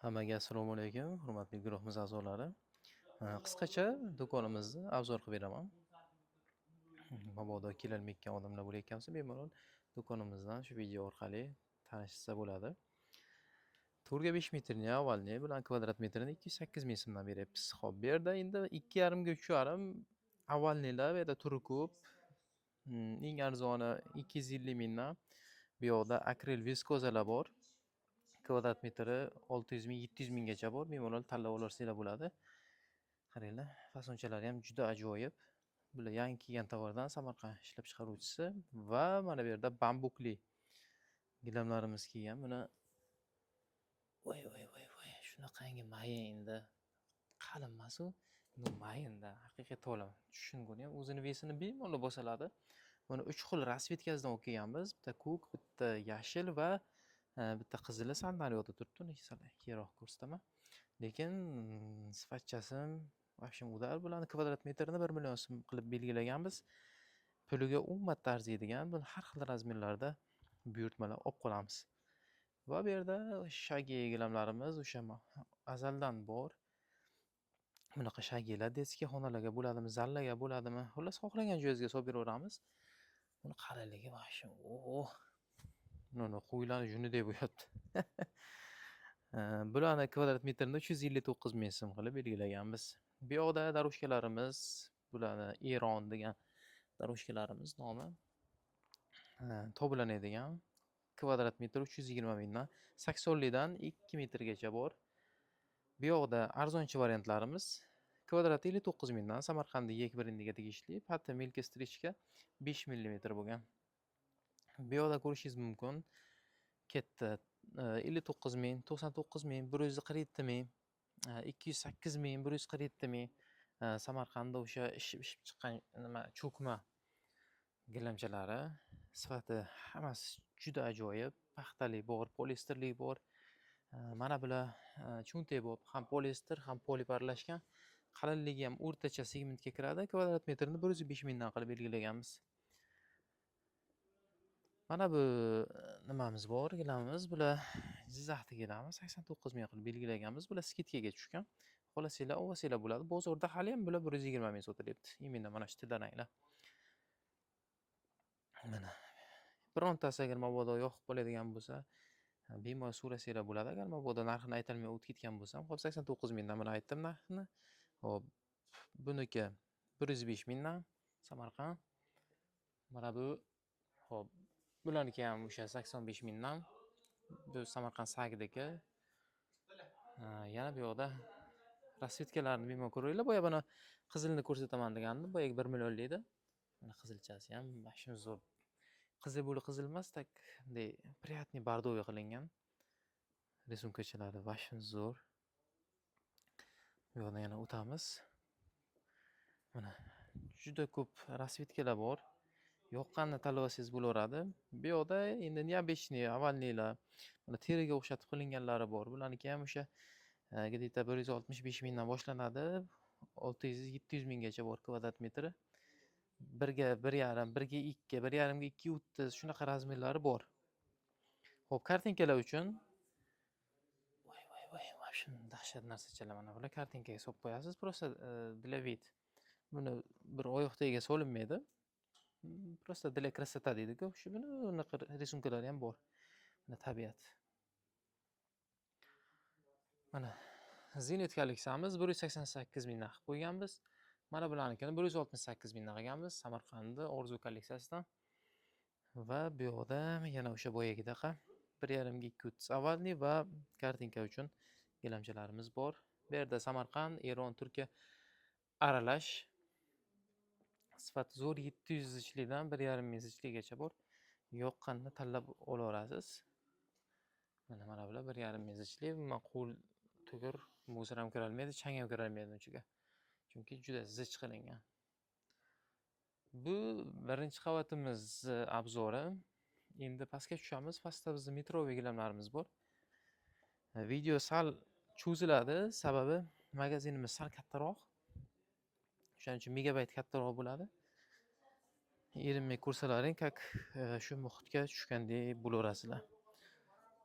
Hammaga assalomu alaykum, hurmatli guruhimiz a'zolari. Qisqacha do'konimizni обзор qilib beraman. Mabodo kelolmayotgan odamlar bo'layotgan bo'lsa, bemalol do'konimizdan shu video orqali tanishsa bo'ladi. 4 ga 5 metrni овальный bilan kvadrat metrini 208 ming so'mdan beryapmiz. Xo'p, bu yerda endi 2,5 ga 3,5 овальный lar, bu yerda turi ko'p. Eng arzoni 250 mingdan. Bu yoqda akril viskozalar bor. Kvadrat metri 600 ming, 700 minggacha bor. Bemalol tanlab olsanglar bo'ladi. Qaranglar, fasonchalari ham juda ajoyib. Bular yangi kelgan tovardan, Samarqand ishlab chiqaruvchisi va mana bu yerda bambukli gilamlarimiz kelgan. Buni voy voy voy voy, shunaqangi mayin endi. Qalin emas u, bu mayinda, haqiqiy tola. Tushunguni ham o'zini вес ini bemalol bosoladi. Buni 3 xil расцветка sidan olib kelganmiz. Bitta ko'k, bitta yashil va bitta qizili sal naryoqda turibdi. Uni sal keyinroq ko'rsataman. Lekin sifatchasi вообще удар. Bularni kvadrat metrini 1 million so'm qilib belgilaganmiz. Puliga 10 marta arziydigan. Buni har xil размер larda buyurtmalar olib qolamiz. Va bu yerda shagi gilamlarimiz o'sha azaldan bor. Bunaqa shagilar детский xonalarga bo'ladimi, zallarga bo'ladimi? Xullas, xohlagan joyingizga solib beraveramiz. Buni qalinligi вообще, oh! Buni qo'ylarni junidek bo'lyapti. Bularni kvadrat metrini 359 ming so'm qilib belgilaganmiz. Bu yoqda дорожка larimiz, bularni Eron degan дорожка larimiz nomi. Toblanadigan, kvadrat metr 320 mingdan, 80 likdan 2 metrgacha bor. Bu yoqda arzonchi variantlarimiz kvadrati 59 mingdan, Samarqandda Yek brendiga tegishli, пати мелкий строчка 5 millimetr bo'lgan. Bu yoqda ko'rishingiz mumkin. Katta 59 ming, 99 ming, 147 ming, 208 ming, 147 ming. Samarqandda o'sha ishib ishib chiqqan nima, cho'kma gilamchalari, sifati hammasi juda ajoyib. Paxtali bor, poliesterli bor. Mana bular cho'ntak bo'lib, ham poliester, ham polip aralashgan. Qalinligi ham o'rtacha segmentga kiradi. Kvadrat metrini 105 mingdan qilib belgilaganmiz. Mana bu nimamiz bor, gilamimiz. Bular Jizzaxni gilami, 89 ming qilib belgilaganmiz. Bular скидка ga tushgan. Xohlasanglar olsanglar bo'ladi. Bozorda haliyam bular 120 ming sotilyapti. Именно mana shu tillaranglar. Mana. Birontasi agar mabodo yoqib qoladigan bo'lsa, bemalol so'rasanglar bo'ladi. Agar mabodo narxini aytolmay o'tib ketgan bo'lsam, xo'p, 89 mingdan buni aytdim narxini. Xo'p, buniki 105 mingdan, Samarqand. Mana bu, xo'p, bularniki ham o'sha 85 mingdan. Bu Samarqand Sagdiki. Yana bu yoqda расцветка larni bemalol ko'ringlar. Boya buni qizilni ko'rsataman degandim. Boyagi 1 millionlikdi. Mana qizilchasi ham вообще zo'r. Qizil bo'li qizil emas, так bunday приятный бордовый qilingan. Рисунка chalari вообще zo'r. Bu yoqdan yana o'tamiz. Mana juda ko'p расцветка lar bor. Yoqqanini tanlab olsangiz bo'laveradi. Bu yoqda endi необычный овальный lar, mana teriga o'xshatib qilinganlari bor. Bularniki ham o'sha где-то 165 mingdan boshlanadi. 600-700 minggacha bor kvadrat metri. 1 ga 1,5, 1 ga 2, 1,5 ga 2,30, shunaqa размер lari bor. Xo'p, kartinkalar uchun, voy voy voy, вообще dahshat narsachalar mana bular, kartinkaga solib qo'yasiz, просто для вид. Buni bir oyoq tagiga solinmaydi. Просто для красота deydi-ku. Shu buni unaqa рисунка lari ham bor. Mana tabiat. Mana Zenit kolleksiyamiz 188 mingdan qilib qo'yganmiz. Mana bularnikini 168 mingdan qilganmiz. Samarqandni Orzu kolleksiyasidan. Va bu yoqda yana o'sha boyagidaqa 1,5 ga 2,30 овальный va kartinka uchun gilamchalarimiz bor. Bu yerda Samarqand, Eron, Turkiya aralash. Sifati zo'r, 700 zichlikdan 1,5 ming zichlikgacha bor. Yoqqanini tanlab olaverasiz. Mana bular 1,5 ming zichlik. Umuman qo'l tugur, мусор ham kirolmaydi, chang ham kirolmaydi uni ichiga. Chunki juda zich qilingan. Bu birinchi qavatimiz обзор i. Endi pastga tushamiz. Pastda bizning метровый gilamlarimiz bor. Video sal cho'ziladi, sababi magazinimiz sal kattaroq. O'shaning uchun megabayt kattaroq bo'ladi. Erinmay ko'rsalaring, как shu muhitga tushgandek bo'laverasizlar.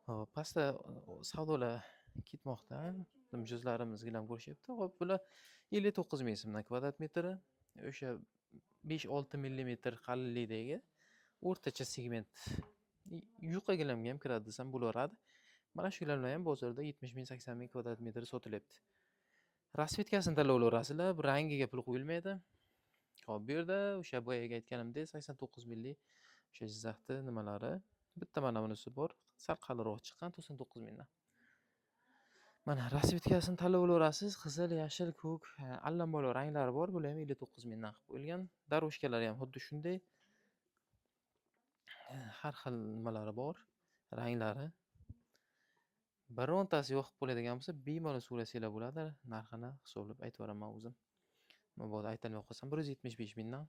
Xo'p, pastda savdolar Ketmoqda. Mijozlarimiz gilam ko'rishyapti. Xo'p, bular 59 ming so'mdan kvadrat metri. O'sha 5-6 millimetr qalinlikdagi o'rtacha segment. Yuqa gilamga ham kiradi desam bo'laveradi. Mana shu gilamlar ham bozorda 70 ming, 80 ming kvadrat metri sotilyapti. Rasvetkasini tanlab olaverasizlar, bu rangiga pul qo'yilmaydi. Xo'p, bu yerda o'sha boyagi aytganimdek 89 minglik o'sha Jizzaxni nimalari, bitta mana bunisi bor, sal qalinroq chiqqan 99 mingdan. Mana rasvetkasini tanlab olaverasiz, qizil, yashil, ko'k, allanbalo ranglari bor, bular ham 59 mingdan qilib qo'yilgan. Daroshkalari ham xuddi shunday. Har xil nimalari bor, ranglari. Birontasi yoqib qoladigan bo'lsa, bemalol so'rasanglar bo'ladi, narxini hisoblab aytib yuboraman o'zim. Mabodo aytolmay qolsam 175 mingdan.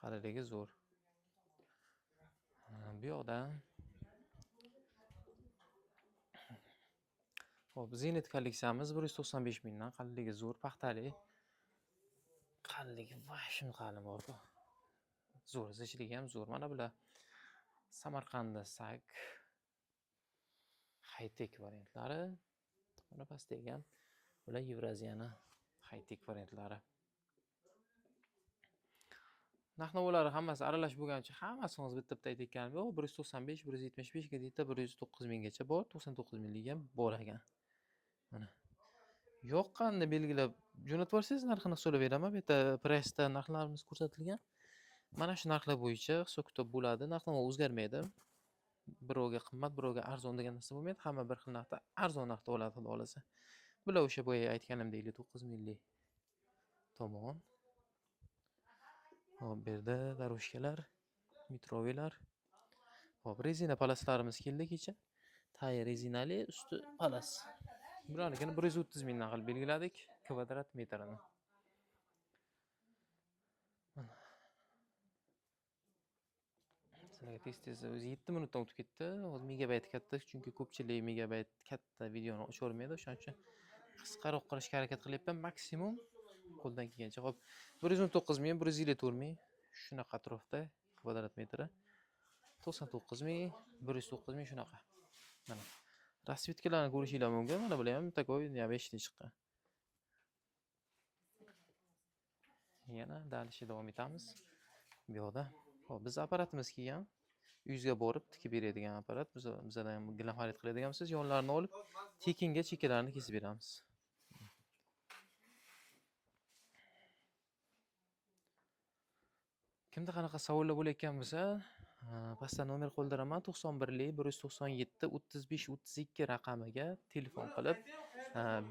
Qalinligi zo'r. Bu yoqda Xo'p, Zenit kolleksiyamiz 195 mingdan, qalinligi zo'r, paxtali. Qalinligi vashim qalin bor-ku. Zo'r, zichligi ham zo'r. Mana bular Samarqandda sak high-tech variantlari. Mana pastdagi ham bular Yevraziyani high-tech variantlari. Narx-navolari hammasi aralash bo'lgani uchun hammasini hozir bitta-bitta aytayotganim yo'q. 195, 175, где-то 109 minggacha bor, 99 minglik ham bor ekan. Mana. Yoqqanini belgilab jo'natib yuborsangiz narxini hisoblab beraman. Bu yerda price'da narxlarimiz ko'rsatilgan. Mana shu narxlar bo'yicha hisob-kitob bo'ladi. Narx-navo o'zgarmaydi. Birovga qimmat, birovga arzon degan narsa bo'lmaydi. Hamma bir xil narxda, arzon narxda oladi, xudo xolasa. Bular o'sha boya aytganimdek 59 minglik tomon. Xo'p, bu yerda daroshkalar, metrovilar. Xo'p, rezina palaslarimiz keldi kecha. Tayi rezinali, usti palas. Bularnikini 130 mingdan qilib belgiladik kvadrat metrini. Mana. Sizlarga tez-tez o'zi 7 minutdan o'tib ketdi. Hozir megabayt katta, chunki ko'pchilik megabayt katta videoni ocha olmaydi. O'shaning uchun qisqaroq qilishga harakat qilyapman, maksimum qo'ldan kelgancha. Xo'p, 119 ming, 154 ming shunaqa atrofda kvadrat metri. 99 ming, 109 ming shunaqa. Mana rasvetkalarni ko'rishinglar mumkin. Mana bular ham takoy необычный chiqqan. Yana dalishi davom etamiz. Bu yoqda. Xo'p, biz apparatimiz kelgan. Uyingizga borib tikib beradigan apparat. Bizdan ham gilam xarid qiladigan bo'lsangiz, yonlarini olib, tekinga chekkalarini kesib beramiz. Kimda qanaqa savollar bo'layotgan bo'lsa, pastda nomer qo'ldiraman. 91 197 35 32 raqamiga telefon qilib,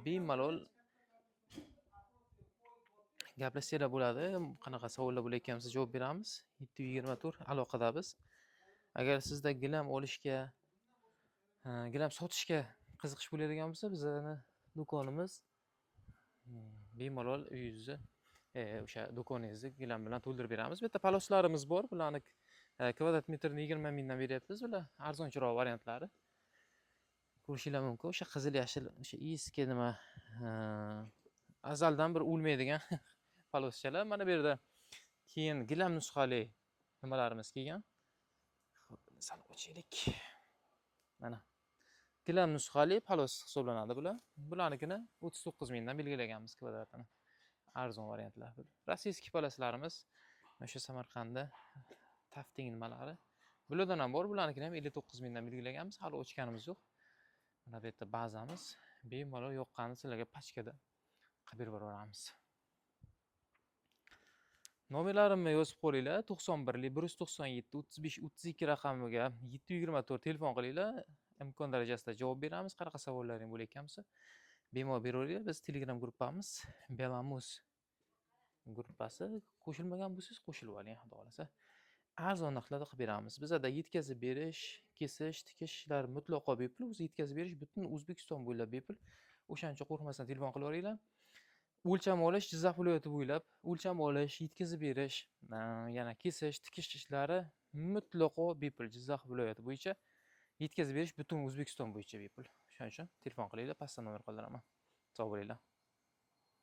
bemalol gaplashsanglar bo'ladi. Qanaqa savollar bo'layotgan bo'lsa javob beramiz. 724 aloqada biz. Agar sizda gilam olishga, gilam sotishga qiziqish bo'ladigan bo'lsa, bizning do'konimiz bemalol uyingizni, o'sha do'koningizni gilam bilan to'ldirib beramiz. Bu yerda paloslarimiz bor. Bularni kvadrat metrini 20 mingdan beryapmiz. Bular arzonchiroq variantlari. Ko'rishinglar mumkin. O'sha qizil, yashil, o'sha eski nima, azaldan bir o'lmaydigan paloschalar. Mana bu yerda keyin gilam nusxali nimalarimiz kelgan. Xo'p, sal ochaylik. Mana gilam nusxali palos hisoblanadi bular. Bularnikini 39 mingdan belgilaganmiz kvadratini. Arzon variantlar. Rossiyskiy paloslarimiz mana shu Samarqandda tafting nimalari. Bulardan ham bor. Bularnikini ham 59 mingdan belgilaganmiz. Hali ochganimiz yo'q. Mana bu yerda bazamiz. Bemalol yoqqanini sizlarga pachkada qilib berib yuboramiz. Nomerlarimni yozib qo'yinglar. 91 197 35 32 raqamiga 724 telefon qilinglar. Imkon darajasida javob beramiz. Qanaqa savollaring bo'layotgan bo'lsa, bemalol beraveringlar. Biz Telegram gruppamiz, Belamus gruppasi. Qo'shilmagan bo'lsangiz, qo'shilib oling, xudo xolasa. Arzon narxlarda qilib beramiz. Bizada yetkazib berish, kesish, tikish ishlari mutlaqo bepul. O'zi yetkazib berish butun O'zbekiston bo'ylab bepul. O'shaning uchun qo'rqmasdan telefon qilib yuboringlar. O'lcham olish Jizzax viloyati bo'ylab, o'lcham olish, yetkazib berish, yana kesish, tikish ishlari mutlaqo bepul. Jizzax viloyati bo'yicha yetkazib berish butun O'zbekiston bo'yicha bepul. O'shaning uchun telefon qilinglar, pastda nomer qoldiraman. Sog' bo'linglar.